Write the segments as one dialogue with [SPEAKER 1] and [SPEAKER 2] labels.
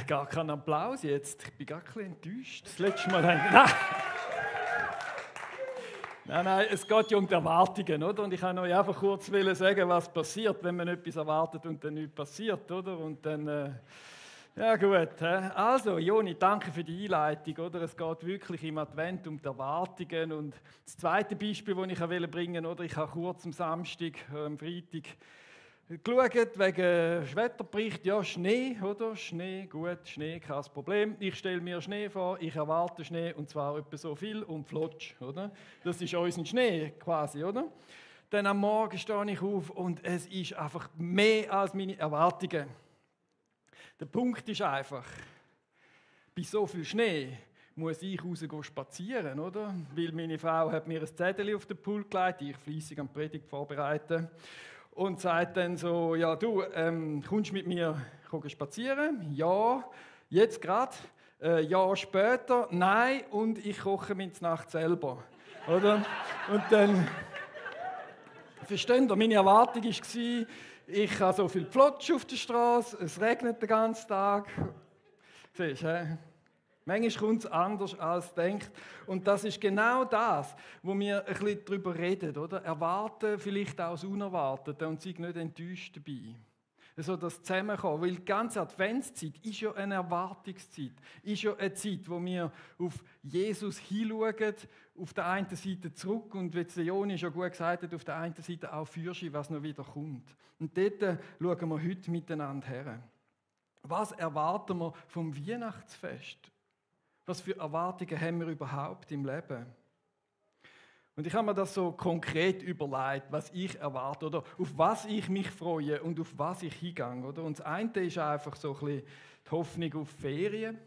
[SPEAKER 1] Gar kein Applaus jetzt. Ich bin gar ein bisschen enttäuscht. Das letzte Mal nein. Nein, es geht ja um die Erwartungen, oder? Und ich kann euch einfach kurz sagen, was passiert, wenn man etwas erwartet und dann nichts passiert, oder? Und dann, ja gut. Also, Joni, danke für die Einleitung, oder? Es geht wirklich im Advent um die Erwartungen. Und das zweite Beispiel, das ich bringen wollte, oder? Ich habe kurz am Samstag, am Freitag, geschaut, wegen Wetterbericht, ja, Schnee, oder? Schnee, gut, Schnee, kein Problem. Ich stelle mir Schnee vor, ich erwarte Schnee, und zwar etwa so viel und flotsch, oder? Das ist unser Schnee quasi, oder? Dann am Morgen stehe ich auf und es ist einfach mehr als meine Erwartungen. Der Punkt ist einfach, bei so viel Schnee muss ich rausgehen spazieren, oder? Weil meine Frau hat mir ein Zettel auf den Pool gelegt, ich fleissig am Predigt vorbereiten. Und sagt dann so, ja du, kommst mit mir spazieren? Ja, jetzt gerade? Ja, später? Nein, und ich koche mir zur Nacht selber. Oder? Und dann, versteht ihr, meine Erwartung war, ich habe so viel Pflotsch auf der Straße, es regnet den ganzen Tag. Siehst du, manchmal kommt es anders als denkt. Und das ist genau das, wo wir ein bisschen darüber reden, oder? Erwarten vielleicht auch das Unerwartete und sind nicht enttäuscht dabei. So das Zusammenkommen, weil die ganze Adventszeit ist ja eine Erwartungszeit, ist ja eine Zeit, wo wir auf Jesus hinschauen, auf der einen Seite zurück und wie Joni schon gut gesagt hat, auf der einen Seite auch Fürschi, was noch wieder kommt. Und dort schauen wir heute miteinander her. Was erwarten wir vom Weihnachtsfest? Was für Erwartungen haben wir überhaupt im Leben? Und ich habe mir das so konkret überlegt, was ich erwarte oder auf was ich mich freue und auf was ich hingehe. Oder? Und das eine ist einfach so ein bisschen die Hoffnung auf Ferien.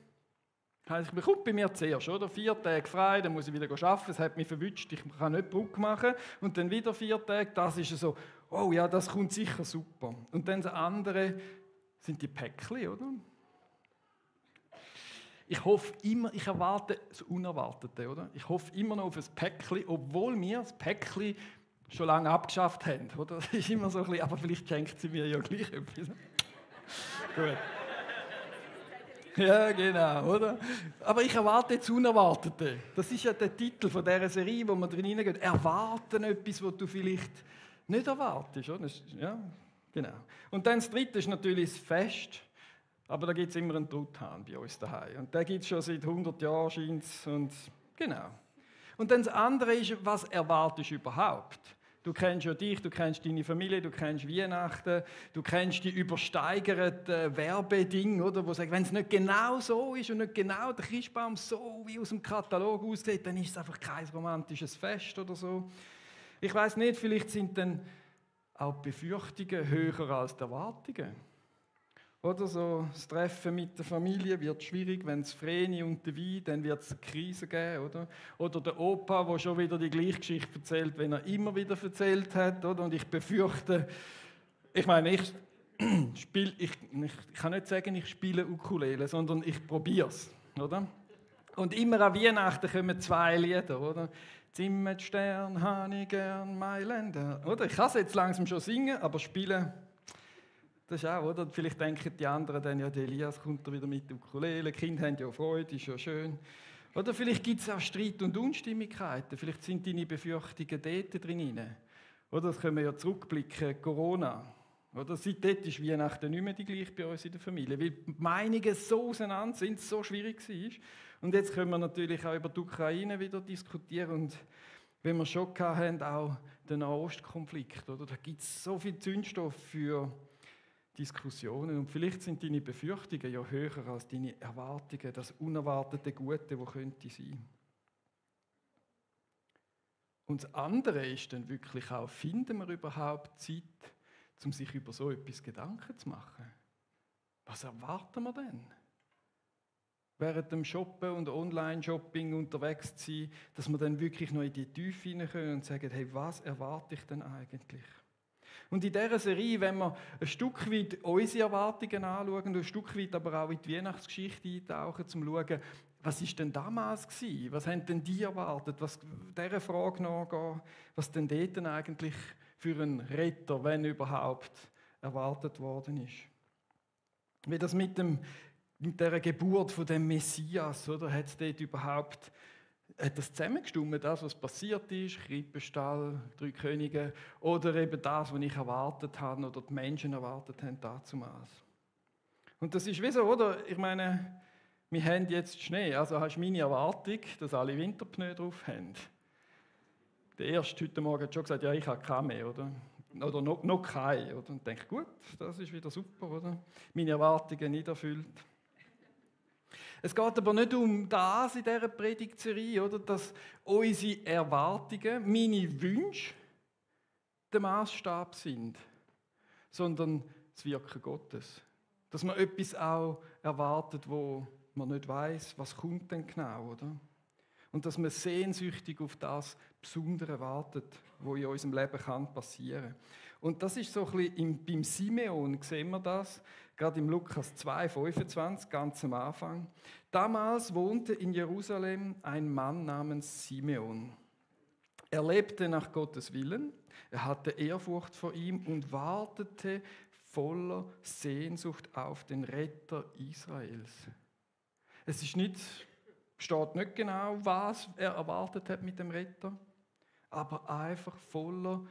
[SPEAKER 1] Heisst, ich komme bei mir zuerst, oder? 4 Tage frei, dann muss ich wieder arbeiten, es hat mich verwünscht, ich kann nicht Brücke machen. Und dann wieder 4 Tage, das ist so, oh ja, das kommt sicher super. Und dann das andere sind die Päckchen, oder? Ich hoffe immer, ich erwarte das Unerwartete, oder? Ich hoffe immer noch auf ein Päckchen, obwohl wir das Päckchen schon lange abgeschafft haben, oder? Das ist immer so ein bisschen, aber vielleicht schenkt sie mir ja gleich etwas. Gut. Ja, genau, oder? Aber ich erwarte das Unerwartete. Das ist ja der Titel von dieser Serie, wo wir drin hineingehen. Erwarten etwas, was du vielleicht nicht erwartest, oder? Ja, genau. Und dann das Dritte ist natürlich das Fest. Aber da gibt es immer einen Truthahn bei uns daheim. Und den gibt es schon seit 100 Jahren, scheint es. Und genau. Und dann das andere ist, was erwartest du überhaupt? Du kennst ja dich, du kennst deine Familie, du kennst Weihnachten, du kennst die übersteigerten Werbedinge, oder? Wo sagen, wenn es nicht genau so ist und nicht genau der Christbaum so wie aus dem Katalog aussieht, dann ist es einfach kein romantisches Fest oder so. Ich weiß nicht, vielleicht sind dann auch die Befürchtungen höher als die Erwartungen. Oder so, das Treffen mit der Familie wird schwierig, wenn es Vreni und der Wein, dann wird es eine Krise geben, oder? Oder der Opa, der schon wieder die gleiche Geschichte erzählt, wenn er immer wieder erzählt hat, oder? Und ich befürchte, ich meine, ich kann nicht sagen, ich spiele Ukulele, sondern ich probiere es, oder? Und immer an Weihnachten kommen 2 Lieder, oder? Zimmetstern, habe ich gern, Mailänder, oder? Ich kann es jetzt langsam schon singen, aber spielen... Das ist auch, oder? Vielleicht denken die anderen dann, ja, der Elias kommt da wieder mit dem Ukulele, die Kinder haben ja Freude, ist ja schön. Oder vielleicht gibt es auch Streit und Unstimmigkeiten, vielleicht sind deine Befürchtungen dort drin. Oder das können wir ja zurückblicken, Corona. Oder seitdem ist Weihnachten nicht mehr die gleiche bei uns in der Familie, weil die Meinungen so auseinander sind, so schwierig war. Und jetzt können wir natürlich auch über die Ukraine wieder diskutieren und wenn wir schon hatten, auch den Nahostkonflikt. Oder? Da gibt es so viel Zündstoff für Diskussionen und vielleicht sind deine Befürchtungen ja höher als deine Erwartungen, das unerwartete Gute, das könnte sein. Und das andere ist dann wirklich auch, finden wir überhaupt Zeit, um sich über so etwas Gedanken zu machen? Was erwarten wir denn? Während dem Shoppen und Online-Shopping unterwegs zu sein, dass wir dann wirklich noch in die Tiefe hinein können und sagen, hey, was erwarte ich denn eigentlich? Und in dieser Serie, wenn wir ein Stück weit unsere Erwartungen anschauen und ein Stück weit aber auch in die Weihnachtsgeschichte eintauchen, um zu schauen, was war denn damals gewesen? Was haben denn die erwartet? Was dieser Frage nachgehen, was denn dort eigentlich für einen Retter, wenn überhaupt, erwartet worden ist. Wie das mit dem mit dieser Geburt von dem Messias, oder, hat es dort überhaupt das zusammengestimmt, das, was passiert ist, Krippenstall, 3 Könige, oder eben das, was ich erwartet habe oder die Menschen erwartet haben damals. Und das ist wie so, oder? Ich meine, wir haben jetzt Schnee, also hast du meine Erwartung, dass alle Winterpneu drauf haben. Der Erste heute Morgen hat schon gesagt, ja, ich habe keine mehr, oder? Oder noch keine, oder? Und denke, gut, das ist wieder super, oder? Meine Erwartungen nicht erfüllt. Es geht aber nicht um das in dieser Predigtserie, oder? Dass unsere Erwartungen, meine Wünsche der Maßstab sind, sondern das Wirken Gottes. Dass man etwas auch erwartet, wo man nicht weiß, was kommt denn genau, oder? Und dass man sehnsüchtig auf das Besondere wartet, was in unserem Leben passieren kann. Und das ist so ein bisschen beim Simeon, sehen wir das, gerade im Lukas 2,25, ganz am Anfang. Damals wohnte in Jerusalem ein Mann namens Simeon. Er lebte nach Gottes Willen, er hatte Ehrfurcht vor ihm und wartete voller Sehnsucht auf den Retter Israels. Es ist nicht, steht nicht genau, was er erwartet hat mit dem Retter, aber einfach voller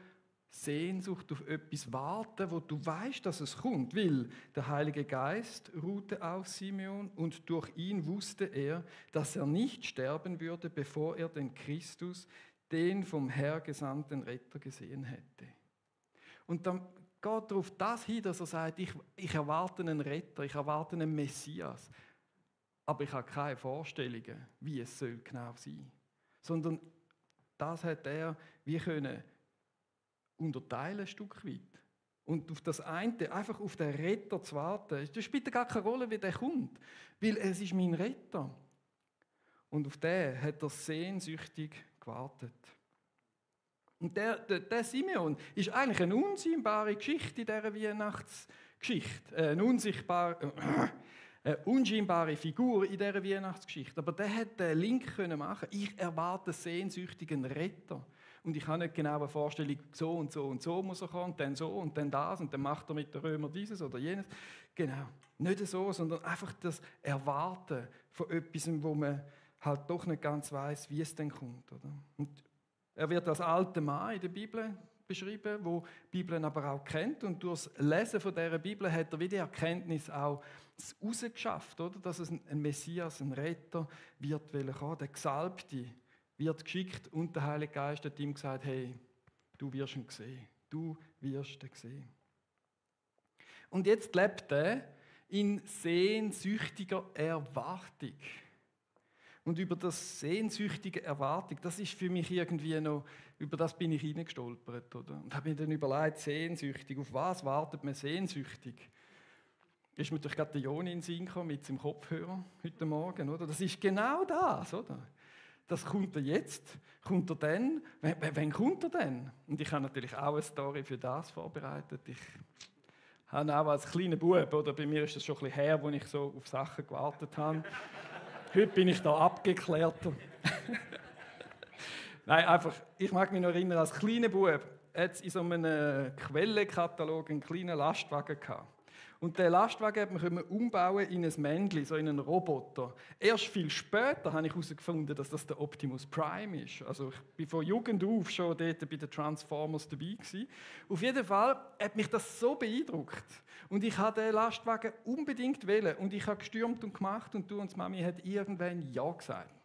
[SPEAKER 1] Sehnsucht auf etwas warten, wo du weißt, dass es kommt, weil der Heilige Geist ruhte auf Simeon und durch ihn wusste er, dass er nicht sterben würde, bevor er den Christus, den vom Herr gesandten Retter, gesehen hätte. Und dann geht er auf das hin, dass er sagt, ich erwarte einen Retter, ich erwarte einen Messias, aber ich habe keine Vorstellungen, wie es soll genau sein, sondern das hat er wie können unterteilen ein Stück weit. Und auf das eine, einfach auf den Retter zu warten, das spielt gar keine Rolle, wie der kommt, weil es ist mein Retter. Und auf den hat er sehnsüchtig gewartet. Und der Simeon ist eigentlich eine unscheinbare Geschichte in dieser Weihnachtsgeschichte. Eine unscheinbare Figur in dieser Weihnachtsgeschichte. Aber der hat den Link machen. Ich erwarte sehnsüchtig einen Retter. Und ich habe nicht genau eine Vorstellung, so und so und so muss er kommen, und dann so und dann das und dann macht er mit den Römern dieses oder jenes. Genau, nicht so, sondern einfach das Erwarten von etwas, wo man halt doch nicht ganz weiß, wie es denn kommt. Oder? Und er wird als alter Mann in der Bibel beschrieben, wo die Bibel aber auch kennt. Und durch das Lesen von dieser Bibel hat er wieder die Erkenntnis auch herausgeschafft, oder? Dass es ein Messias, ein Retter wird kommen, der Gesalbte wird geschickt und der Heilige Geist hat ihm gesagt, hey, du wirst ihn sehen. Du wirst ihn sehen. Und jetzt lebt er in sehnsüchtiger Erwartung. Und über das sehnsüchtige Erwartung, das ist für mich irgendwie noch, über das bin ich hineingestolpert, oder? Und habe mir dann überlegt, sehnsüchtig, auf was wartet man sehnsüchtig? Ist mir natürlich gerade der Joni in den Sinn gekommen mit seinem Kopfhörer heute Morgen, oder? Das ist genau das, oder? Das kommt er jetzt, kommt er dann, wann kommt er denn? Und ich habe natürlich auch eine Story für das vorbereitet. Ich habe auch als kleiner Bub, oder bei mir ist das schon ein bisschen her, wo ich so auf Sachen gewartet habe. Heute bin ich da abgeklärter. Nein, einfach, ich mag mich noch erinnern, als kleiner Bub hat es in so einem Quellenkatalog einen kleinen Lastwagen gehabt. Und den Lastwagen konnte man umbauen in ein Männchen, so in einen Roboter. Erst viel später habe ich herausgefunden, dass das der Optimus Prime ist. Also ich war von Jugend auf schon dort bei den Transformers dabei gewesen. Auf jeden Fall hat mich das so beeindruckt. Und ich wollte den Lastwagen unbedingt wählen. Und ich habe gestürmt und gemacht und du und die Mami hat irgendwann Ja gesagt.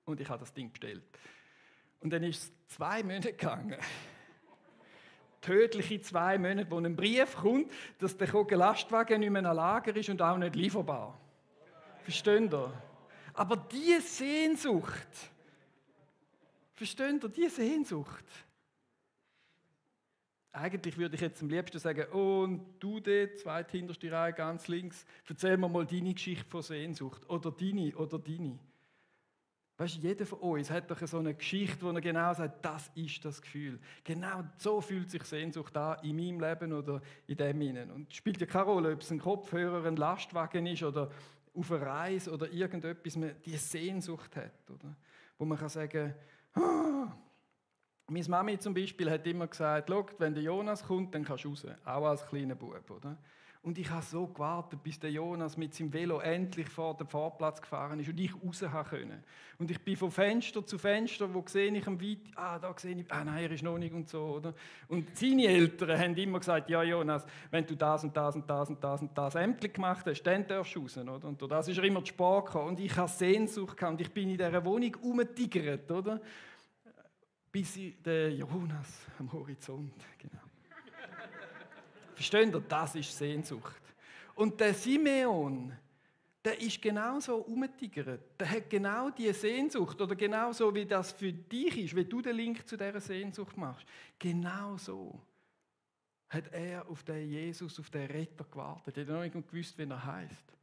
[SPEAKER 1] Und ich habe das Ding bestellt. Und dann ist es 2 Monate gegangen. Tödliche 2 Monate, wo ein Brief kommt, dass der Lastwagen nicht mehr ein Lager ist und auch nicht lieferbar. Versteht ihr? Aber diese Sehnsucht, versteht ihr, diese Sehnsucht, eigentlich würde ich jetzt am liebsten sagen, oh, und du dort, zweithinterste Reihe, ganz links, erzähl mir mal deine Geschichte von Sehnsucht. Oder deine, oder deine. Weißt du, jeder von uns hat doch so eine Geschichte, wo er genau sagt, das ist das Gefühl. Genau so fühlt sich Sehnsucht an in meinem Leben oder in dem hinein. Und es spielt ja keine Rolle, ob es ein Kopfhörer, ein Lastwagen ist oder auf einer Reise oder irgendetwas, man diese Sehnsucht hat. Oder? Wo man kann sagen, meine Mami zum Beispiel hat immer gesagt, schau, wenn der Jonas kommt, dann kannst du raus, auch als kleiner Bub. Oder? Und ich habe so gewartet, bis der Jonas mit seinem Velo endlich vor den Vorplatz gefahren ist und ich raus konnte. Und ich bin von Fenster zu Fenster, wo sehe ich am weit, da sehe ich, nein, er ist noch nicht und so, oder? Und seine Eltern haben immer gesagt, ja Jonas, wenn du das und das und das und das und das Ämtli gemacht hast, dann darfst du raus, oder? Und durch das ist er immer zu spät gekommen. Und ich habe Sehnsucht gehabt und ich bin in dieser Wohnung rumgetigert, oder? Bis der Jonas am Horizont, genau. Versteht ihr? Das ist Sehnsucht. Und der Simeon, der ist genauso rumgetigert. Der hat genau diese Sehnsucht. Oder genauso wie das für dich ist, wie du den Link zu dieser Sehnsucht machst. Genau so hat er auf den Jesus, auf den Retter gewartet. Er hat noch nicht gewusst, wie er heisst.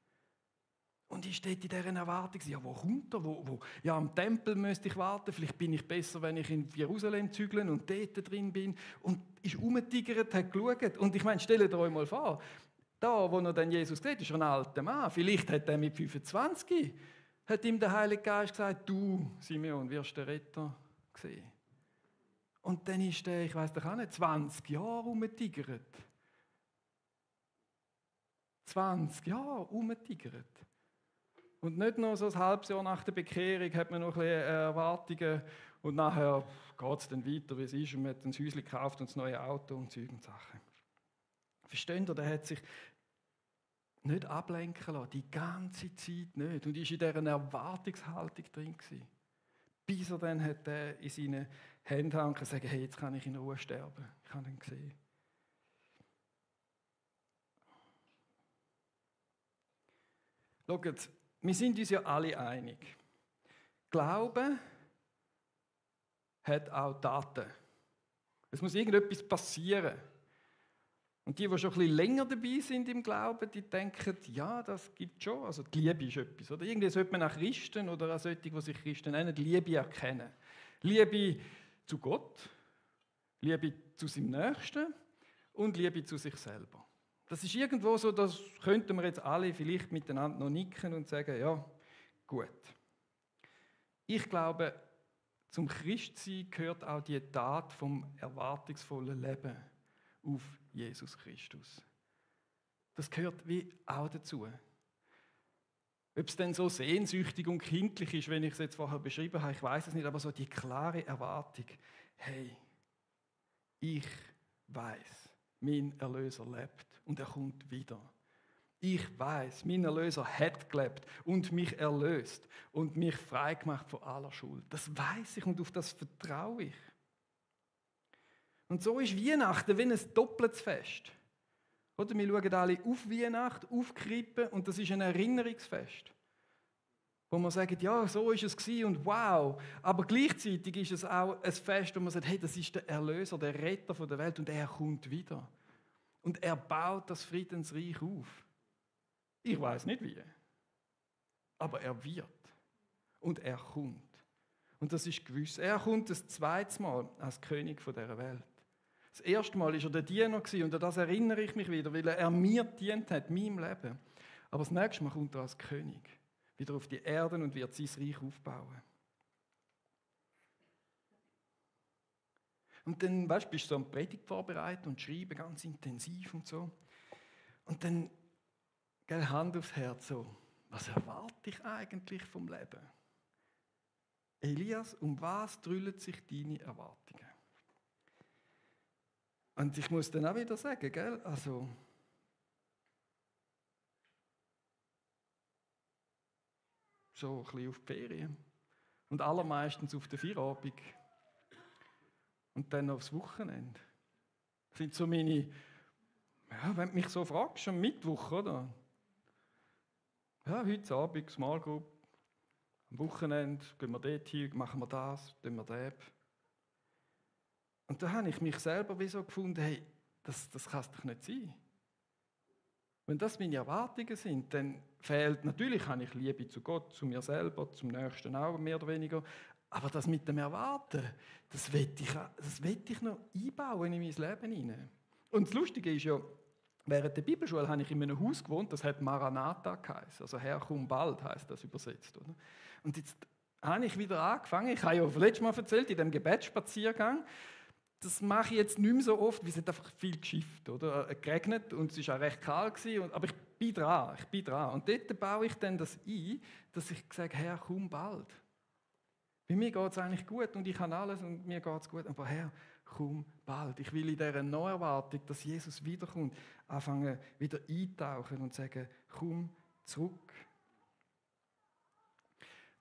[SPEAKER 1] Und ich stehe in dieser Erwartung, ja, wo kommt er? Ja, am Tempel müsste ich warten, vielleicht bin ich besser, wenn ich in Jerusalem zügle und dort drin bin. Und ist rumgetigert, hat geschaut. Und ich meine, stellt euch mal vor, da, wo er dann Jesus sieht, ist er ein alter Mann. Vielleicht hat er mit 25, hat ihm der Heilige Geist gesagt, du, Simeon, wirst den Retter sehen. Und dann ist er, ich weiss doch auch nicht, 20 Jahre rumgetigert. 20 Jahre rumgetigert. Und nicht nur so ein halbes Jahr nach der Bekehrung hat man noch ein bisschen Erwartungen und nachher geht es dann weiter, wie es ist, und man hat ein Häuschen gekauft und das neue Auto und Zeug und Sachen. Versteht ihr, der hat sich nicht ablenken lassen, die ganze Zeit nicht. Und ist in dieser Erwartungshaltung drin gewesen. Bis er dann hat in seinen Händen haben und sagen, hey, jetzt kann ich in Ruhe sterben. Ich habe ihn gesehen. Schaut, wir sind uns ja alle einig. Glauben hat auch Taten. Es muss irgendetwas passieren. Und die schon ein bisschen länger dabei sind im Glauben, die denken, ja, das gibt es schon. Also die Liebe ist etwas. Oder irgendwie sollte man auch Christen oder auch solche, die sich Christen nennen, die Liebe erkennen. Liebe zu Gott, Liebe zu seinem Nächsten und Liebe zu sich selber. Das ist irgendwo so, das könnten wir jetzt alle vielleicht miteinander noch nicken und sagen, ja, gut. Ich glaube, zum Christsein gehört auch die Tat vom erwartungsvollen Leben auf Jesus Christus. Das gehört wie auch dazu. Ob es denn so sehnsüchtig und kindlich ist, wenn ich es jetzt vorher beschrieben habe, ich weiß es nicht, aber so die klare Erwartung, hey, ich weiß, mein Erlöser lebt und er kommt wieder. Ich weiß, mein Erlöser hat gelebt und mich erlöst und mich frei gemacht von aller Schuld. Das weiß ich und auf das vertraue ich. Und so ist Weihnachten wie ein doppeltes Fest. Oder? Wir schauen alle auf Weihnachten, auf Krippe und das ist ein Erinnerungsfest. Wo man sagt, ja, so ist es gewesen und wow. Aber gleichzeitig ist es auch ein Fest, wo man sagt, hey, das ist der Erlöser, der Retter der Welt und er kommt wieder. Und er baut das Friedensreich auf. Ich weiß nicht wie. Aber er wird. Und er kommt. Und das ist gewiss. Er kommt das zweite Mal als König dieser Welt. Das erste Mal war er der Diener und an das erinnere ich mich wieder, weil er mir gedient hat, meinem Leben. Aber das nächste Mal kommt er als König wieder auf die Erde und wird sein Reich aufbauen. Und dann, weißt du, bist du so am Predigt vorbereitet und schreiben ganz intensiv und so. Und dann, gell, Hand aufs Herz, so, was erwarte ich eigentlich vom Leben? Elias, um was drüllen sich deine Erwartungen? Und ich muss dann auch wieder sagen, gell, also so ein bisschen auf die Ferien und allermeistens auf den Feierabend und dann aufs Wochenende. Das sind so meine, ja, wenn du mich so fragst, am Mittwoch, oder? Ja, heute Abend, Small Group, am Wochenende gehen wir dort hin, machen wir das, tun wir das. Und da habe ich mich selber wie so gefunden, hey, das kann es doch nicht sein. Wenn das meine Erwartungen sind, dann fehlt, natürlich habe ich Liebe zu Gott, zu mir selber, zum Nächsten auch, mehr oder weniger, aber das mit dem Erwarten, das will ich noch einbauen in mein Leben hinein. Und das Lustige ist ja, während der Bibelschule habe ich in einem Haus gewohnt, das hat Maranatha geheißen, also Herr, komm bald, heisst das übersetzt. Oder? Und jetzt habe ich wieder angefangen, ich habe ja letztes Mal erzählt, in dem Gebetsspaziergang, das mache ich jetzt nicht mehr so oft, weil es hat einfach viel geschifft, oder? Geregnet und es war auch recht kalt gewesen, aber ich bin dran. Und dort baue ich dann das ein, dass ich sage, Herr, komm bald. Bei mir geht es eigentlich gut und ich kann alles und mir geht es gut, aber Herr, komm bald. Ich will in dieser Neuerwartung, dass Jesus wiederkommt, anfangen wieder eintauchen und sagen, komm zurück.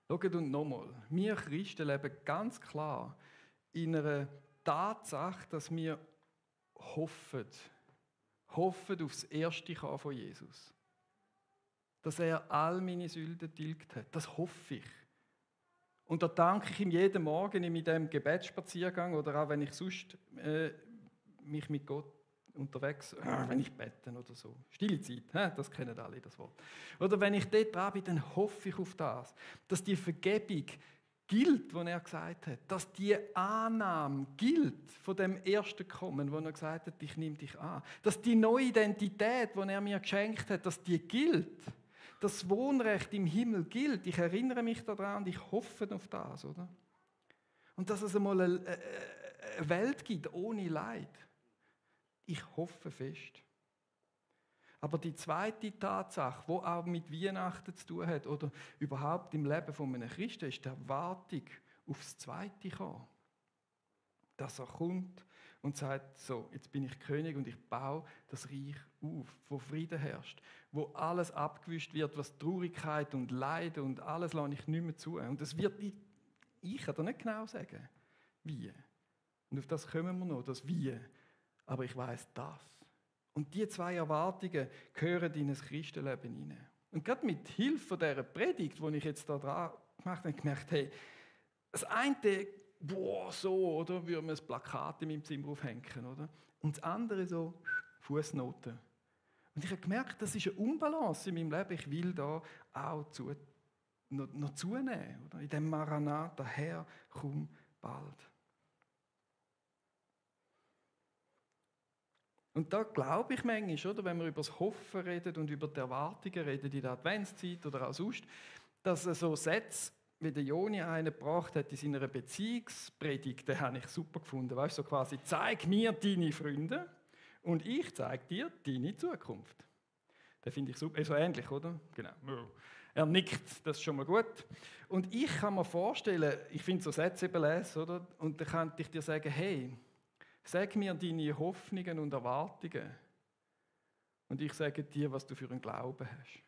[SPEAKER 1] Schaut und nochmal, wir Christen leben ganz klar in einer Tatsache, dass wir hoffen auf das erste Kommen von Jesus. Dass er all meine Sünden tilgt hat. Das hoffe ich. Und da danke ich ihm jeden Morgen in diesem Gebetsspaziergang oder auch wenn ich sonst mich mit Gott unterwegs, wenn ich bete oder so. Stille Zeit, das kennen alle, das Wort. Oder wenn ich dort dran bin, dann hoffe ich auf das, dass die Vergebung gilt, was er gesagt hat, dass die Annahme gilt von dem ersten Kommen, wo er gesagt hat, ich nehme dich an, dass die neue Identität, die er mir geschenkt hat, dass die gilt, das Wohnrecht im Himmel gilt. Ich erinnere mich daran und ich hoffe auf das, oder? Und dass es einmal eine Welt gibt ohne Leid. Ich hoffe fest. Aber die zweite Tatsache, die auch mit Weihnachten zu tun hat oder überhaupt im Leben von einem Christen, ist die Erwartung aufs zweite Kommen. Dass er kommt und sagt, so, jetzt bin ich König und ich baue das Reich auf, wo Frieden herrscht, wo alles abgewischt wird, was Traurigkeit und Leid und alles lasse ich nicht mehr zu. Und das wird, ich kann dir nicht genau sagen, wie. Und auf das kommen wir noch, das Wie. Aber ich weiß das. Und die zwei Erwartungen gehören in ein Christenleben hinein. Und gerade mit Hilfe von dieser Predigt, die ich jetzt da dran gemacht habe, gemerkt, hey, das eine, so, oder, würde man ein Plakat in meinem Zimmer aufhängen, oder? Und das andere so, Fußnoten. Und ich habe gemerkt, das ist eine Unbalance in meinem Leben. Ich will da auch noch zunehmen, oder? In dem Maranatha, Herr, komm bald. Und da glaube ich manchmal, oder, wenn wir über das Hoffen reden und über die Erwartungen reden in der Adventszeit oder auch sonst, dass so Sätze, wie der Joni einen gebracht hat in seiner Beziehungspredigt, den habe ich super gefunden. Weißt du, so quasi, zeig mir deine Freunde und ich zeige dir deine Zukunft. Den finde ich super, so ähnlich, oder? Genau. Er nickt, das ist schon mal gut. Und ich kann mir vorstellen, ich finde so Sätze eben lesen, oder? Und dann könnte ich dir sagen, hey, sag mir deine Hoffnungen und Erwartungen. Und ich sage dir, was du für einen Glauben hast.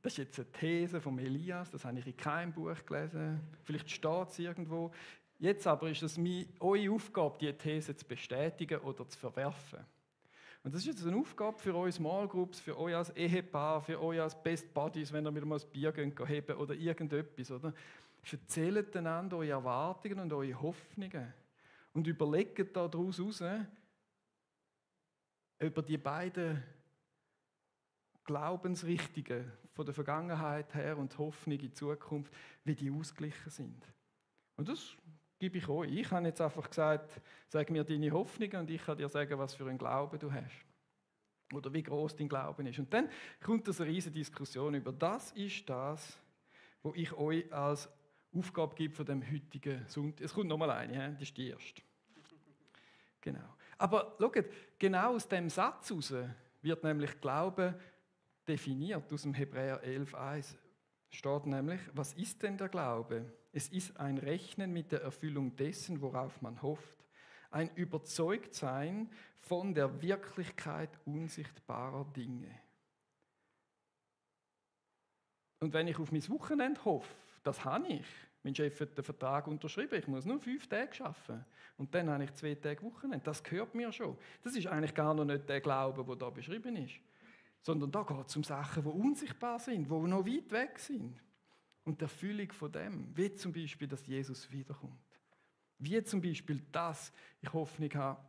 [SPEAKER 1] Das ist jetzt eine These von Elias, das habe ich in keinem Buch gelesen. Vielleicht steht es irgendwo. Jetzt aber ist es eure Aufgabe, diese These zu bestätigen oder zu verwerfen. Und das ist jetzt eine Aufgabe für eure Small Groups, für euch als Ehepaar, für euch als Best Buddies, wenn ihr wieder mal ein Bier heben oder irgendetwas, oder? Erzählt einander eure Erwartungen und eure Hoffnungen und überlegt daraus heraus, über die beiden Glaubensrichtungen von der Vergangenheit her und die Hoffnung in die Zukunft, wie die ausgeglichen sind. Und das gebe ich euch. Ich habe jetzt einfach gesagt, sag mir deine Hoffnungen und ich kann dir sagen, was für einen Glauben du hast. Oder wie groß dein Glauben ist. Und dann kommt eine riesige Diskussion über das ist das, was ich euch als Aufgabe gebe von dem heutigen Sonntag. Es kommt nochmal eine, das ist die erste. Genau. Aber schaut, genau aus dem Satz heraus wird nämlich Glaube definiert, aus dem Hebräer 11,1. Steht nämlich, was ist denn der Glaube? Es ist ein Rechnen mit der Erfüllung dessen, worauf man hofft. Ein Überzeugtsein von der Wirklichkeit unsichtbarer Dinge. Und wenn ich auf mein Wochenende hoffe, das habe ich. Mein Chef hat den Vertrag unterschrieben, ich muss nur 5 Tage arbeiten. Und dann habe ich 2 Tage Wochenende. Das gehört mir schon. Das ist eigentlich gar noch nicht der Glaube, der da beschrieben ist. Sondern da geht es um Sachen, die unsichtbar sind, die noch weit weg sind. Und die Erfüllung von dem, wie zum Beispiel, dass Jesus wiederkommt. Wie zum Beispiel, dass ich Hoffnung habe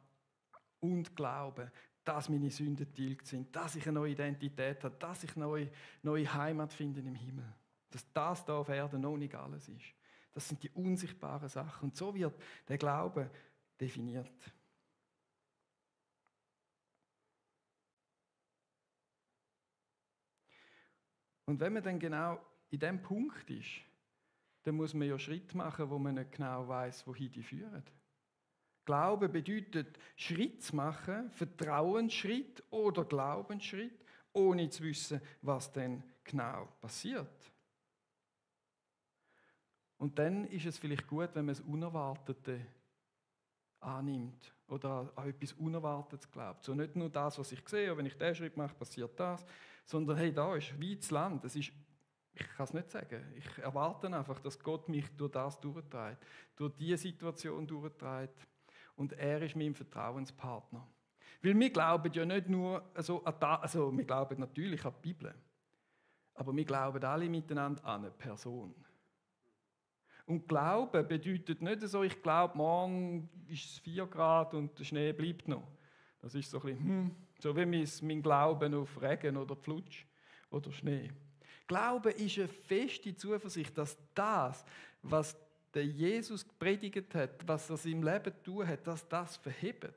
[SPEAKER 1] und Glaube, dass meine Sünden tilgt sind, dass ich eine neue Identität habe, dass ich eine neue Heimat finde im Himmel. Dass das da auf Erden noch nicht alles ist. Das sind die unsichtbaren Sachen. Und so wird der Glaube definiert. Und wenn man dann genau in dem Punkt ist, dann muss man ja Schritte machen, wo man nicht genau weiß, wohin die führen. Glauben bedeutet, Schritt zu machen, Vertrauensschritt oder Glaubensschritt, ohne zu wissen, was denn genau passiert. Und dann ist es vielleicht gut, wenn man das Unerwartete annimmt oder an etwas Unerwartetes glaubt. So nicht nur das, was ich sehe, wenn ich diesen Schritt mache, passiert das, sondern hey, da ist weites Land. Ich kann es nicht sagen. Ich erwarte einfach, dass Gott mich durch das durchträgt, durch diese Situation durchträgt. Und er ist mein Vertrauenspartner. Weil wir glauben ja nicht nur wir glauben natürlich an die Bibel, aber wir glauben alle miteinander an eine Person. Und Glauben bedeutet nicht so, ich glaube, morgen ist es 4 Grad und der Schnee bleibt noch. Das ist so ein bisschen, so wie mein Glauben auf Regen oder Flutsch oder Schnee. Glauben ist eine feste Zuversicht, dass das, was der Jesus gepredigt hat, was er seinem Leben tun hat, dass das verhebt.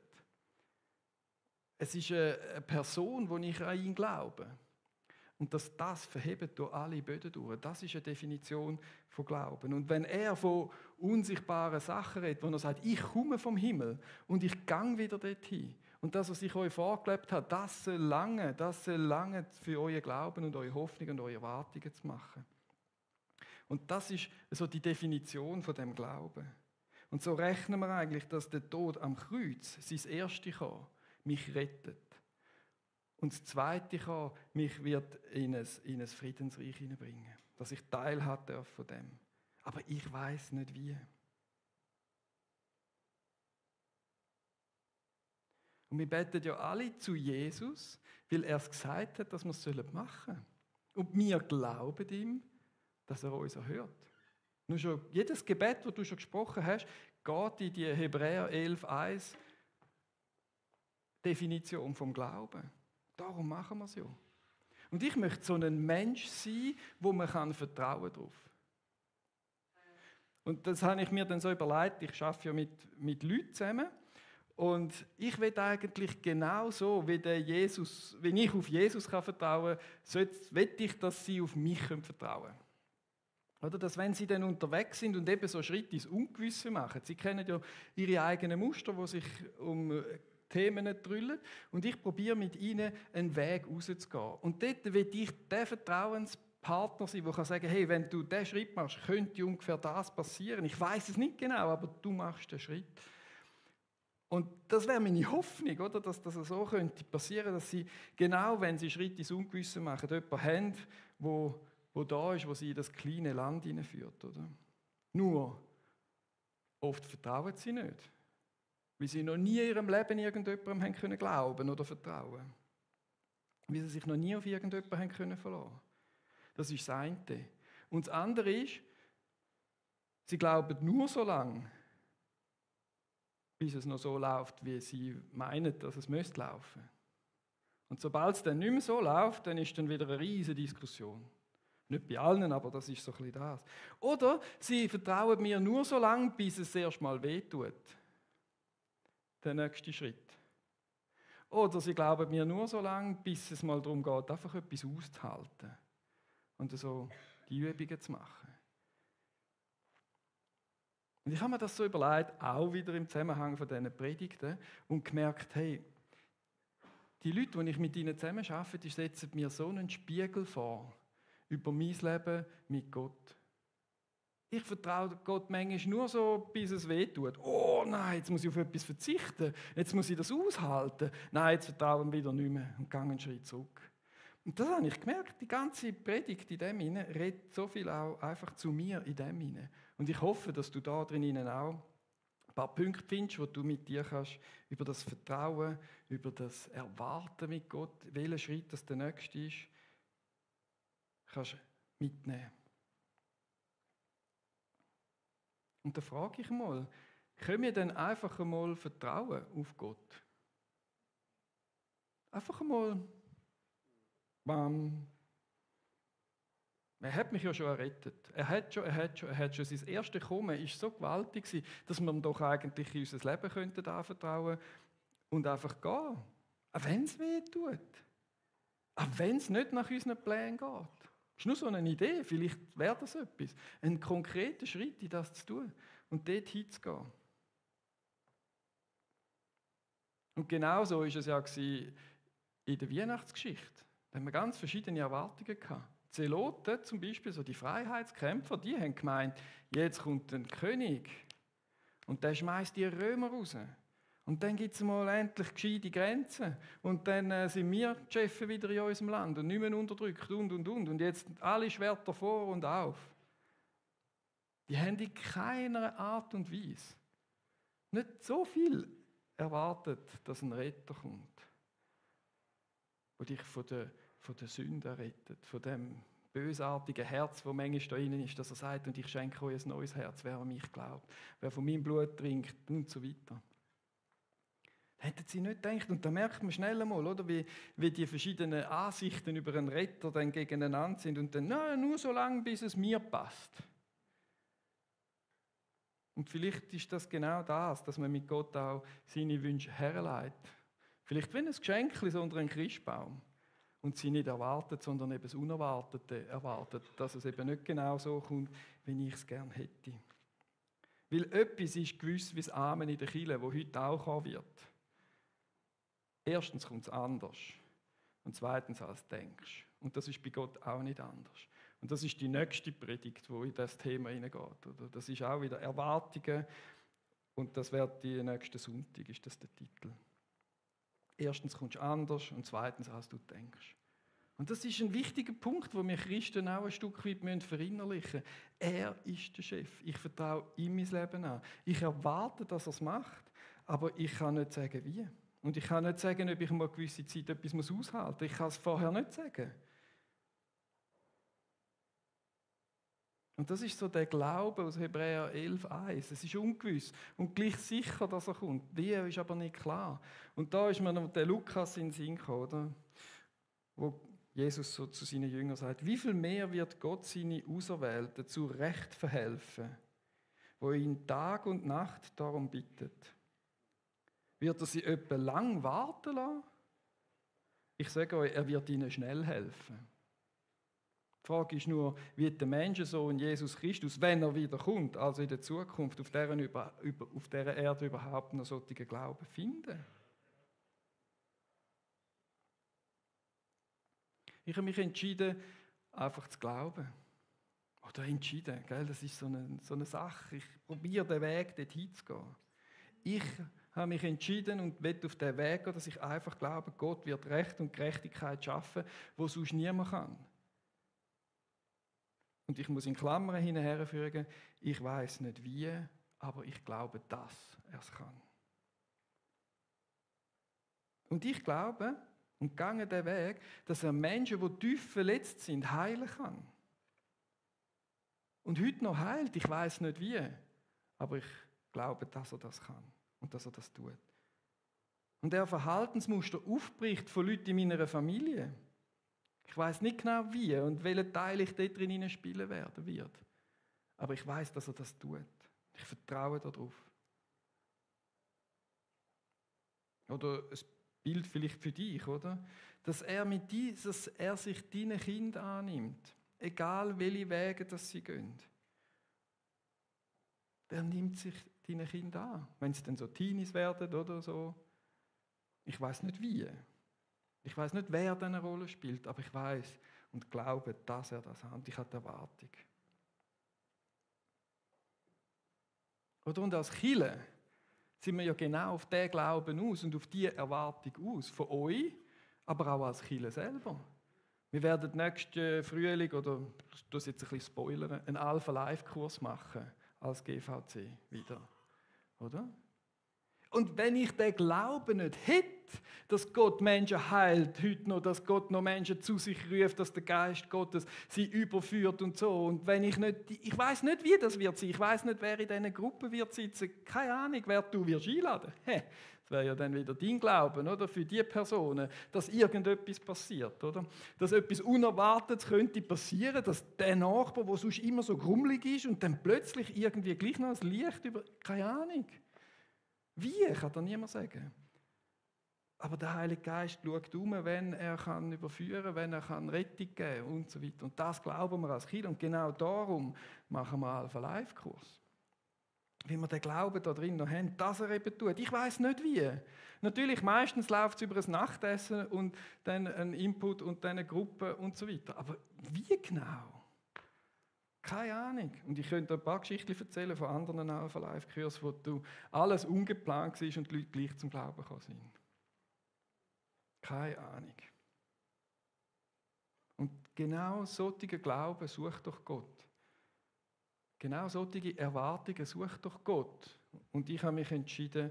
[SPEAKER 1] Es ist eine Person, wo ich an ihn glaube. Und dass das verhebt durch alle Böden durch. Das ist eine Definition von Glauben. Und wenn er von unsichtbaren Sachen redet, wo er sagt, ich komme vom Himmel und ich gehe wieder dorthin. Und das, was ich euch vorgelebt habe, das soll lange für euer Glauben und eure Hoffnung und eure Erwartungen zu machen. Und das ist so die Definition von dem Glauben. Und so rechnen wir eigentlich, dass der Tod am Kreuz, sein erste kam, mich rettet. Und das Zweite kann mich wird in ein Friedensreich hineinbringen, dass ich teilhaben darf von dem. Aber ich weiß nicht wie. Und wir beten ja alle zu Jesus, weil er es gesagt hat, dass wir es machen sollen. Und wir glauben ihm, dass er uns erhört. Nur schon jedes Gebet, das du schon gesprochen hast, geht in die Hebräer 11,1 Definition vom Glauben. Darum machen wir es ja. Und ich möchte so ein Mensch sein, wo man vertrauen kann drauf. Und das habe ich mir dann so überlegt, ich arbeite ja mit Leuten zusammen. Und ich will eigentlich genau so, wie ich auf Jesus vertrauen kann, will ich, dass sie auf mich vertrauen können. Oder dass, wenn sie dann unterwegs sind und eben so Schritte ins Ungewisse machen, sie kennen ja ihre eigenen Muster, die sich um Themen drüllen, und ich probiere mit ihnen einen Weg rauszugehen. Und dort will ich der Vertrauenspartner sein, der kann sagen, hey, wenn du diesen Schritt machst, könnte ungefähr das passieren. Ich weiß es nicht genau, aber du machst den Schritt. Und das wäre meine Hoffnung, oder? Dass das so könnte passieren, dass sie, genau wenn sie Schritte ins Ungewisse machen, jemanden haben, wo da ist, wo sie in das kleine Land hineinführt. Oder? Nur, oft vertrauen sie nicht. Weil sie noch nie in ihrem Leben irgendjemandem haben können glauben oder vertrauen. Weil sie sich noch nie auf irgendjemanden haben können verlassen. Das ist das eine. Und das andere ist, sie glauben nur so lange, bis es noch so läuft, wie sie meinen, dass es müsste laufen. Und sobald es dann nicht mehr so läuft, dann ist dann wieder eine riesige Diskussion. Nicht bei allen, aber das ist so ein bisschen das. Oder sie vertrauen mir nur so lange, bis es erst mal wehtut. Der nächste Schritt. Oder sie glauben mir nur so lange, bis es mal darum geht, einfach etwas auszuhalten. Und so die Übungen zu machen. Und ich habe mir das so überlegt, auch wieder im Zusammenhang von diesen Predigten, und gemerkt, hey, die Leute, die ich mit ihnen zusammen arbeite, die setzen mir so einen Spiegel vor über mein Leben mit Gott. Ich vertraue Gott manchmal nur so, bis es weh tut. Oh nein, jetzt muss ich auf etwas verzichten. Jetzt muss ich das aushalten. Nein, jetzt vertraue ich wieder nicht mehr und gehe einen Schritt zurück. Und das habe ich gemerkt, die ganze Predigt in dem hinein redet so viel auch einfach zu mir in dem hinein. Und ich hoffe, dass du da drin auch ein paar Punkte findest, wo du mit dir kannst über das Vertrauen, über das Erwarten mit Gott, welcher Schritt das der nächste ist, kannst mitnehmen. Und da frage ich mal, können wir denn einfach einmal vertrauen auf Gott? Einfach einmal, bam. Er hat mich ja schon errettet. Er hat schon. Sein erstes Kommen war so gewaltig, dass wir ihm doch eigentlich in unser Leben anvertrauen könnten und einfach gehen. Auch wenn es weh tut. Auch wenn es nicht nach unseren Plänen geht. Das ist nur so eine Idee, vielleicht wäre das etwas. Ein konkreter Schritt in das zu tun und dort hinzugehen. Und genauso war es ja in der Weihnachtsgeschichte. Da haben wir ganz verschiedene Erwartungen gehabt. Die Zeloten zum Beispiel, so die Freiheitskämpfer, die haben gemeint, jetzt kommt ein König und der schmeißt die Römer raus. Und dann gibt es mal endlich gescheite Grenzen. Und dann sind wir die Chefs wieder in unserem Land und nicht mehr unterdrückt und. Und jetzt alle Schwerter vor und auf. Die haben in keiner Art und Weise nicht so viel erwartet, dass ein Retter kommt, der dich von der Sünde rettet, von dem bösartigen Herz, das manchmal da drin ist, dass er sagt, und ich schenke euch ein neues Herz, wer an mich glaubt, wer von meinem Blut trinkt und so weiter. Hätten sie nicht gedacht. Und da merkt man schnell einmal, oder, wie die verschiedenen Ansichten über einen Retter dann gegeneinander sind und dann, nur so lange, bis es mir passt. Und vielleicht ist das genau das, dass man mit Gott auch seine Wünsche herleitet. Vielleicht wie ein Geschenk unter einen Christbaum. Und sie nicht erwartet, sondern eben das Unerwartete erwartet. Dass es eben nicht genau so kommt, wie ich es gerne hätte. Weil etwas ist gewiss wie das Amen in der Kirche, wo heute auch kommen wird. Erstens kommt es anders. Und zweitens, als du denkst. Und das ist bei Gott auch nicht anders. Und das ist die nächste Predigt, wo in das Thema hineingeht. Oder? Das ist auch wieder Erwartungen. Und das wird die nächste Sonntag, ist das der Titel. Erstens kommst du anders und zweitens, als du denkst. Und das ist ein wichtiger Punkt, wo wir Christen auch ein Stück weit verinnerlichen müssen. Er ist der Chef. Ich vertraue ihm mein Leben an. Ich erwarte, dass er es macht, aber ich kann nicht sagen, wie. Und ich kann nicht sagen, ob ich mal eine gewisse Zeit etwas aushalten muss. Ich kann es vorher nicht sagen. Und das ist so der Glaube aus Hebräer 11,1. Es ist ungewiss und gleich sicher, dass er kommt. Wie, ist aber nicht klar. Und da ist mir noch der Lukas in den Sinn gekommen, oder? Wo Jesus so zu seinen Jüngern sagt, wie viel mehr wird Gott seine Auserwählten zu Recht verhelfen, wo ihn Tag und Nacht darum bittet. Wird er sie etwa lang warten lassen? Ich sage euch, er wird ihnen schnell helfen. Die Frage ist nur, wird der Menschensohn Jesus Christus, wenn er wieder kommt, also in der Zukunft, auf dieser Erde überhaupt noch solchen Glauben finden? Ich habe mich entschieden, einfach zu glauben. Oder entschieden, gell? Das ist so eine Sache. Ich probiere den Weg, dorthin zu gehen. Ich habe mich entschieden und will auf den Weg gehen, dass ich einfach glaube, Gott wird Recht und Gerechtigkeit schaffen, wo sonst niemand kann. Und ich muss in Klammern hinterherfügen, ich weiß nicht wie, aber ich glaube, dass er es kann. Und ich glaube und gehe den Weg, dass er Menschen, die tief verletzt sind, heilen kann. Und heute noch heilt, ich weiß nicht wie, aber ich glaube, dass er das kann und dass er das tut. Und er Verhaltensmuster aufbricht von Leuten in meiner Familie. Ich weiß nicht genau wie und welchen Teil ich dort drin spielen werden wird. Aber ich weiß, dass er das tut. Ich vertraue darauf. Oder ein Bild vielleicht für dich, oder? Dass er sich deinen Kind annimmt. Egal welche Wege das sie gehen. Der nimmt sich deine Kinder an. Wenn sie dann so Teenies werden oder so. Ich weiß nicht wie. Ich weiß nicht, wer diese Rolle spielt, aber ich weiß und glaube, dass er das hat. Und ich habe die Erwartung. Oder und als Kirche sind wir ja genau auf diesen Glauben aus und auf diese Erwartung aus. Von euch, aber auch als Kirche selber. Wir werden nächsten Frühling, oder ich tue es jetzt ein bisschen spoilern, einen Alpha-Live-Kurs machen als GVC wieder. Oder? Und wenn ich den Glauben nicht hätte, dass Gott Menschen heilt, heute noch, dass Gott noch Menschen zu sich ruft, dass der Geist Gottes sie überführt und so. Und wenn ich weiß nicht, wie das wird sein. Ich weiß nicht, wer in diesen Gruppen wird sitzen. Keine Ahnung, wer du wirst einladen. Das wäre ja dann wieder dein Glauben, oder? Für die Personen, dass irgendetwas passiert, oder? Dass etwas Unerwartetes könnte passieren, dass der Nachbar, der sonst immer so grummelig ist und dann plötzlich irgendwie gleich noch das Licht über... Keine Ahnung. Wie, kann da niemand sagen. Aber der Heilige Geist schaut wenn er kann überführen, wenn er kann Rettung geben und so weiter. Und das glauben wir als Kind. Und genau darum machen wir Alpha-Life-Kurs. Wie wir den Glauben da drin noch haben, dass er eben tut. Ich weiss nicht wie. Natürlich, meistens läuft es über ein Nachtessen und dann ein Input und dann eine Gruppe und so weiter. Aber wie genau? Keine Ahnung. Und ich könnte ein paar Geschichten erzählen von anderen Alpha-Life-Kursen, wo alles ungeplant war und die Leute gleich zum Glauben gekommen sind. Keine Ahnung. Und genau solche Glauben sucht doch Gott. Genau solche Erwartungen sucht doch Gott. Und ich habe mich entschieden,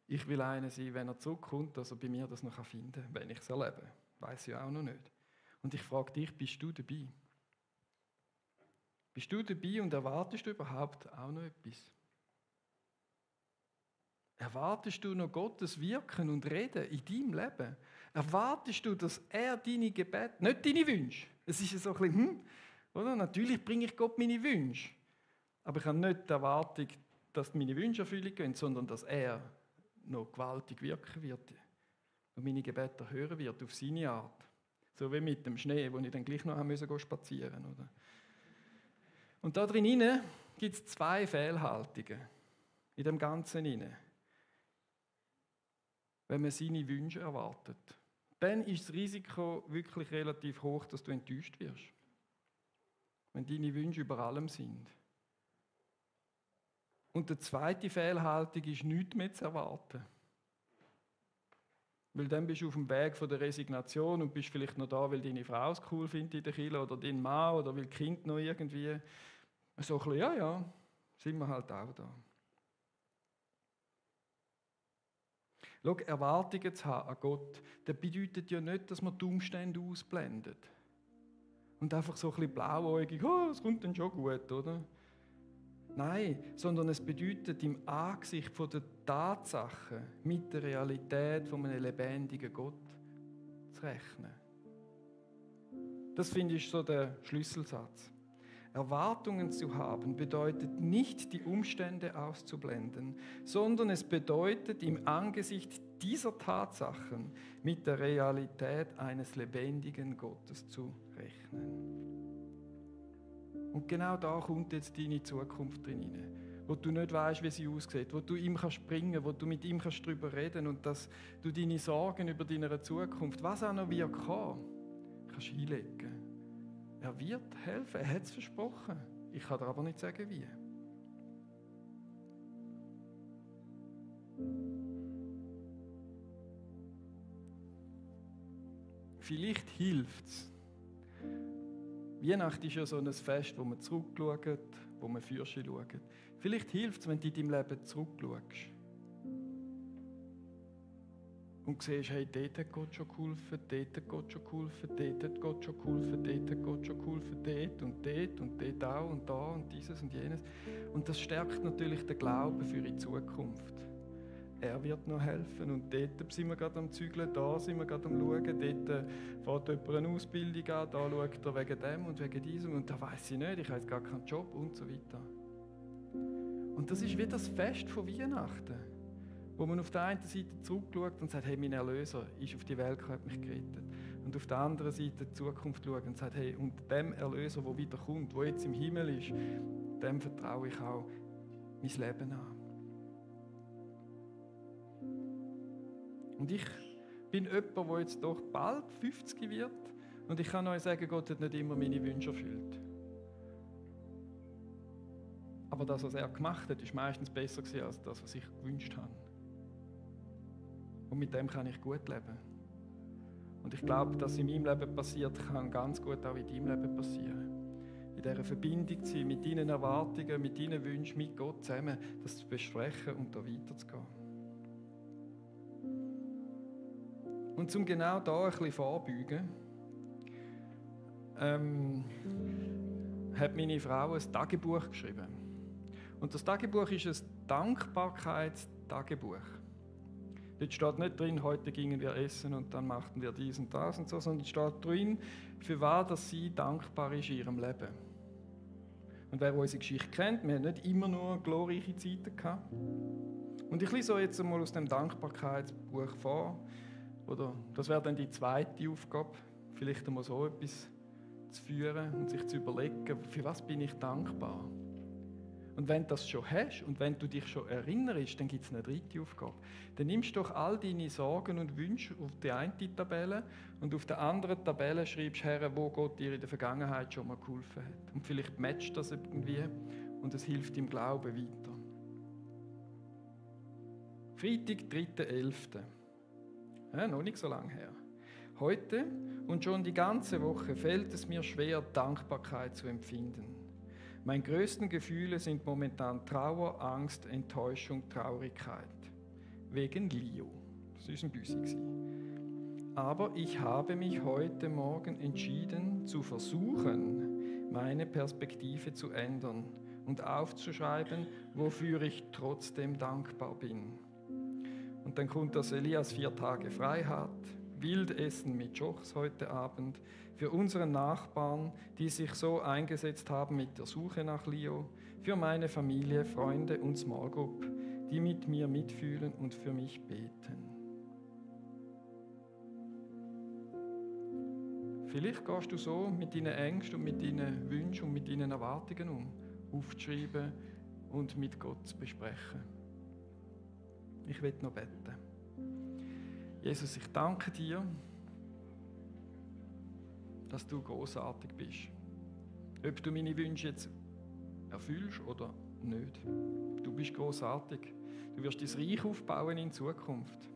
[SPEAKER 1] ich will einer sein, wenn er zurückkommt, dass er bei mir das noch finden kann, wenn ich es erlebe. Weiss ich auch noch nicht. Und ich frage dich, bist du dabei? Bist du dabei und erwartest du überhaupt auch noch etwas? Erwartest du noch Gottes Wirken und Reden in deinem Leben? Erwartest du, dass er deine Gebete, nicht deine Wünsche, es ist ja so ein bisschen, oder? Natürlich bringe ich Gott meine Wünsche, aber ich habe nicht die Erwartung, dass meine Wünsche Erfüllung gehen, sondern dass er noch gewaltig wirken wird und meine Gebete hören wird auf seine Art. So wie mit dem Schnee, wo ich dann gleich noch spazieren musste. Oder? Und da drin gibt es 2 Fehlhaltungen in dem Ganzen hinein. Wenn man seine Wünsche erwartet, dann ist das Risiko wirklich relativ hoch, dass du enttäuscht wirst. Wenn deine Wünsche über allem sind. Und die zweite Fehlhaltung ist, nichts mehr zu erwarten. Weil dann bist du auf dem Weg von der Resignation und bist vielleicht noch da, weil deine Frau es cool findet in der Kirche oder dein Mann oder weil das Kind noch irgendwie so ein bisschen, ja, sind wir halt auch da. Schau, Erwartungen zu haben an Gott, das bedeutet ja nicht, dass man die Umstände ausblendet. Und einfach so ein bisschen blauäugig, es kommt dann schon gut, oder? Nein, sondern es bedeutet, im Angesicht der Tatsachen mit der Realität von einem lebendigen Gott zu rechnen. Das finde ich so der Schlüsselsatz. Erwartungen zu haben bedeutet nicht, die Umstände auszublenden, sondern es bedeutet, im Angesicht dieser Tatsachen mit der Realität eines lebendigen Gottes zu rechnen. Und genau da kommt jetzt deine Zukunft drin hinein, wo du nicht weißt, wie sie aussieht, wo du ihm springen kannst, wo du mit ihm darüber reden kannst und dass du deine Sorgen über deine Zukunft, was auch noch wird kommen, kannst hinlegen. Er wird helfen, er hat es versprochen. Ich kann dir aber nicht sagen, wie. Vielleicht hilft es. Weihnachten ist ja so ein Fest, wo man zurückschaut, wo man für sich schaut. Vielleicht hilft es, wenn du in deinem Leben zurückschaust. Und siehst, hey, dort hat Gott schon geholfen, dort hat Gott schon geholfen, dort hat Gott schon geholfen, dort hat Gott schon geholfen, dort und dort auch und da und dieses und jenes. Und das stärkt natürlich den Glauben für die Zukunft. Er wird noch helfen und dort sind wir gerade am Zügeln, da sind wir gerade am Schauen, dort fährt jemand eine Ausbildung an, da schaut er wegen dem und wegen diesem und da weiss ich nicht, ich habe jetzt gar keinen Job und so weiter. Und das ist wie das Fest von Weihnachten, wo man auf der einen Seite zurückschaut und sagt, hey, mein Erlöser ist auf die Welt gekommen, hat mich gerettet. Und auf der anderen Seite die Zukunft schaut und sagt, hey, und dem Erlöser, der wiederkommt, der jetzt im Himmel ist, dem vertraue ich auch mein Leben an. Und ich bin jemand, der jetzt doch bald 50 wird und ich kann euch sagen, Gott hat nicht immer meine Wünsche erfüllt. Aber das, was er gemacht hat, ist meistens besser gewesen als das, was ich gewünscht habe. Und mit dem kann ich gut leben. Und ich glaube, dass in meinem Leben passiert, kann ganz gut auch in deinem Leben passieren. In dieser Verbindung zu sein, mit deinen Erwartungen, mit deinen Wünschen, mit Gott zusammen, das zu besprechen und da weiterzugehen. Und um genau da ein bisschen vorzubeugen, hat meine Frau ein Tagebuch geschrieben. Und das Tagebuch ist ein Dankbarkeitstagebuch. Dort steht nicht drin, heute gingen wir essen und dann machten wir dies und das und so, sondern es steht drin, für was sie dankbar ist in ihrem Leben. Und wer unsere Geschichte kennt, wir haben nicht immer nur glorreiche Zeiten gehabt. Und ich lese jetzt einmal aus dem Dankbarkeitsbuch vor. Oder das wäre dann die zweite Aufgabe, vielleicht einmal so etwas zu führen und sich zu überlegen, für was bin ich dankbar? Und wenn du das schon hast und wenn du dich schon erinnerst, dann gibt es eine dritte Aufgabe. Dann nimmst du doch all deine Sorgen und Wünsche auf die eine Tabelle und auf der anderen Tabelle schreibst du her, wo Gott dir in der Vergangenheit schon mal geholfen hat. Und vielleicht matcht das irgendwie und es hilft im Glauben weiter. Freitag, 3.11. Ja, noch nicht so lange her. Heute und schon die ganze Woche fällt es mir schwer, Dankbarkeit zu empfinden. Meine größten Gefühle sind momentan Trauer, Angst, Enttäuschung, Traurigkeit. Wegen Leo. Das war ein Büsi. Aber ich habe mich heute Morgen entschieden, zu versuchen, meine Perspektive zu ändern und aufzuschreiben, wofür ich trotzdem dankbar bin. Und dann kommt, dass Elias 4 Tage frei hat, Wildessen mit Jochs heute Abend, für unseren Nachbarn, die sich so eingesetzt haben mit der Suche nach Leo, für meine Familie, Freunde und Small Group, die mit mir mitfühlen und für mich beten. Vielleicht gehst du so mit deinen Ängsten und mit deinen Wünschen und mit deinen Erwartungen um, aufzuschreiben und mit Gott zu besprechen. Ich will noch beten. Jesus, ich danke dir, dass du großartig bist. Ob du meine Wünsche jetzt erfüllst oder nicht. Du bist großartig. Du wirst dein Reich aufbauen in Zukunft.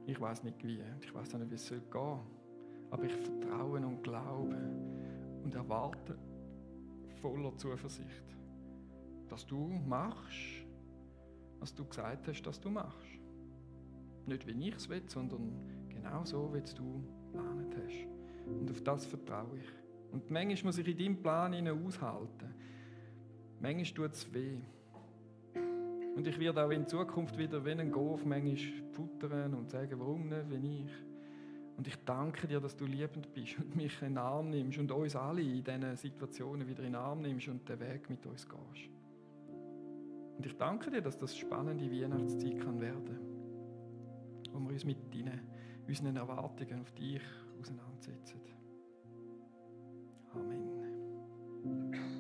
[SPEAKER 1] Ich weiß nicht wie, ich weiß auch nicht, wie es gehen soll. Aber ich vertraue und glaube und erwarte voller Zuversicht, dass du machst, was du gesagt hast, dass du machst. Nicht wie ich es will, sondern genau so, wie es du geplant hast. Und auf das vertraue ich. Und manchmal muss ich in deinem Plan aushalten. Manchmal tut es weh. Und ich werde auch in Zukunft wieder wie ein Golf manchmal futtern und sagen, warum nicht, wie ich. Und ich danke dir, dass du liebend bist und mich in den Arm nimmst und uns alle in diesen Situationen wieder in den Arm nimmst und den Weg mit uns gehst. Und ich danke dir, dass das spannende Weihnachtszeit kann werden, wo wir uns mit unseren Erwartungen auf dich auseinandersetzen. Amen.